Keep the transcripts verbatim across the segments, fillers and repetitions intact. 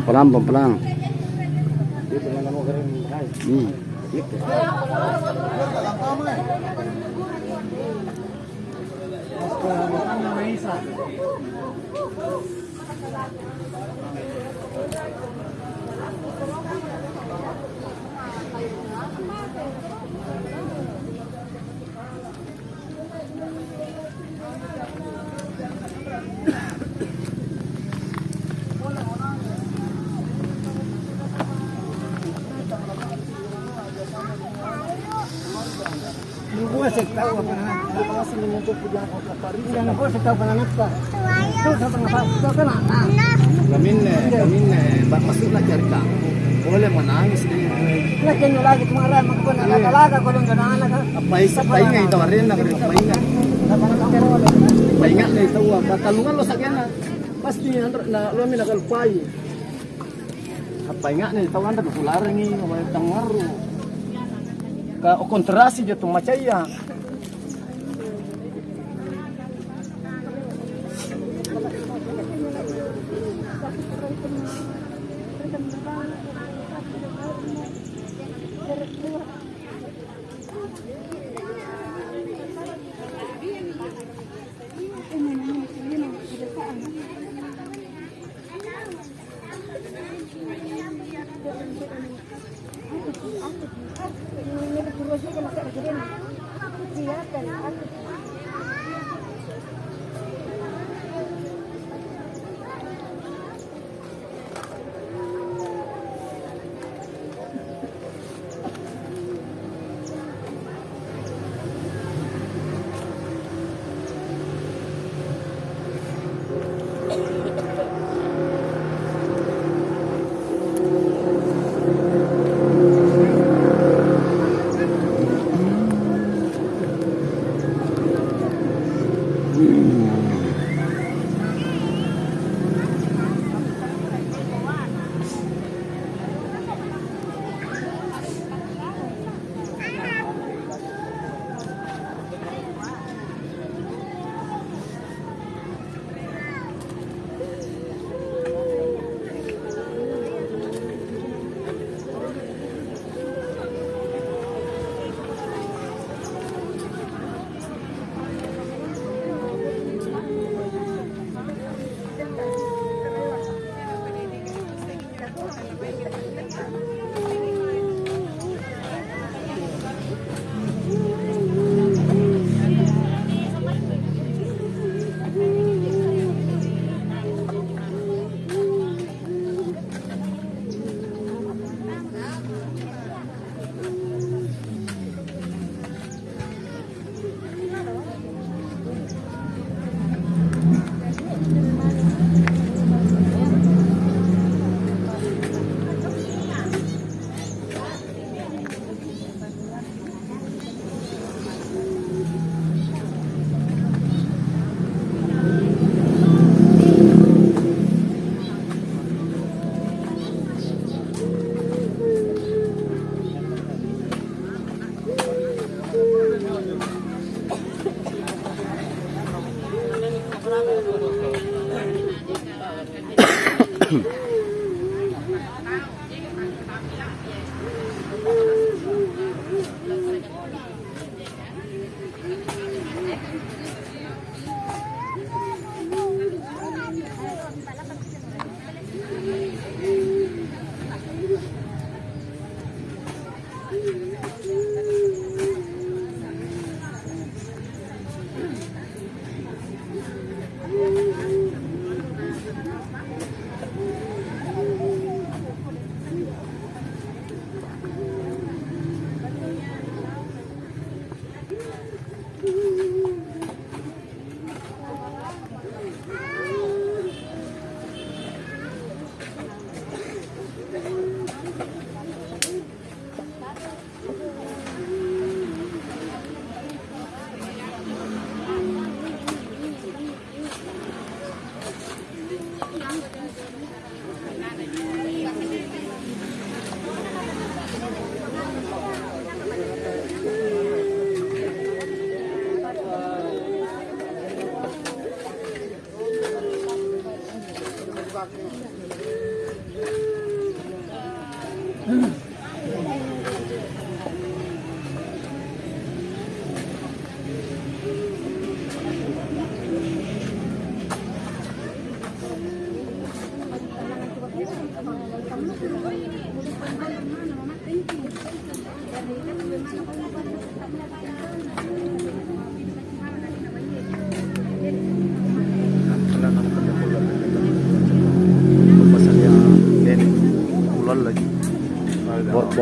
Pelan, pelan. Hmm. Kaminne, kaminne, ba-, masukna carita. Boleh menangis dia. Nah, kena lagi kemarin, makanya laga-laga, kalau nggak ada anak, kan? Apa is-, apa ingat itu, arena, apa ingat? Apa ingat nih, tahu apa? Kalungan lo sakena. Pasti anre-, na, lo mina kalpai. Apa ingat nih, tahu anre, kularengi, apa tangngarru. Ka konsentrasi jatuh macaya.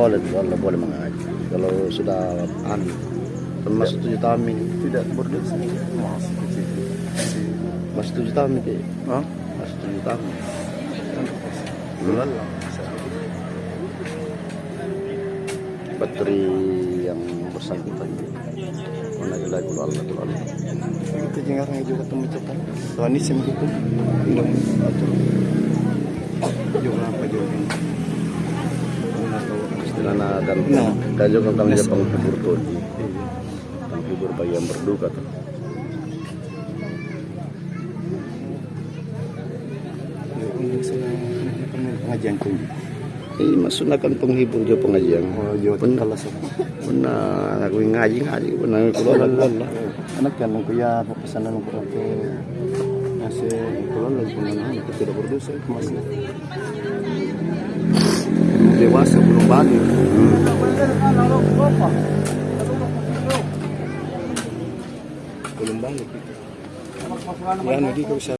Boleh, boleh, boleh mengaji. Kalau sudah anu, kan masuk tujuh tahun ini. Tidak berdosa. Masuk tujuh tahun ini. Hah? Masuk tujuh tahun. Bulan lah. Bateri yang bersangkutan. Mana gila, gula Allah, gula Allah. Itu jingarnya juga temucatan. Tuhan isi menghukum. Indah. Atur. Juga apa juga ini? Mana tahu. Istilahnya dan Nah. Kajo kan tanggung jawab penghibur tuh. Iya. Penghibur bagi yang berduka tuh. Pengajian kunci. Iya, maksudnya kan penghibur juga pengajian. Oh, juga Pun- kelas apa? Benar, aku ngaji, ngaji, benar, keluar, keluar lah. Anak kan, aku ya, apa pesanan aku, aku masih keluar lagi, pengenaan, aku tidak berdosa, aku masih dewasa, belum balik. Hmm. Belum balik. Ya, nanti kalau saya